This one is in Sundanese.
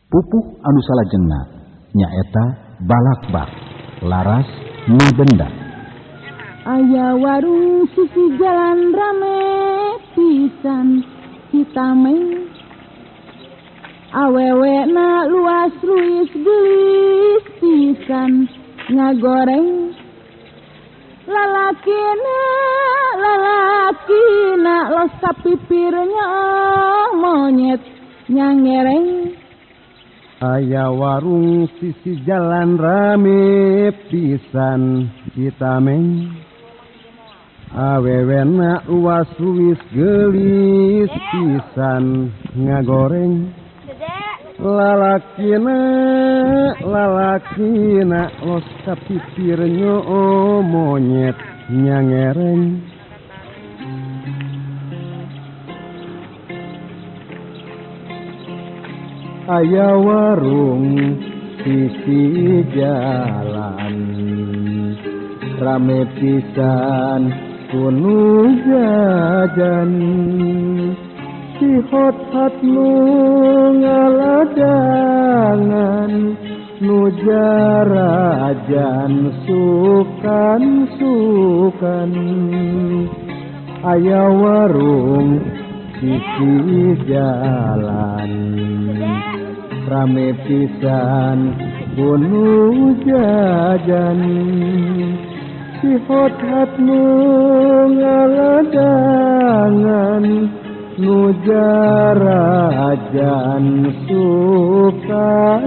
Pupuh anu salajengna nyaeta Balakbak laras Mibenda. Aya warung sisi jalan rame pisan Citameng, awewena luas ruis gelis pisan ngagoreng. Lalakina lalakina los kapipirnya monyet nyangereng. Aya warung sisi jalan rame pisan Citameng, awewena luas luwis gelis pisan ngagoreng. Lalakina lalakina los kapipir nyoo monyet nyangereng. Aya warung sisi jalan rame pisan kunu jajan, si hot-hot nu ngaladangan nu jarajan sukan-sukan. Aya warung sisi jalan rame pisan kunu jajan, si hot-hot nu ngaladangan nu jarajan sukan-sukan.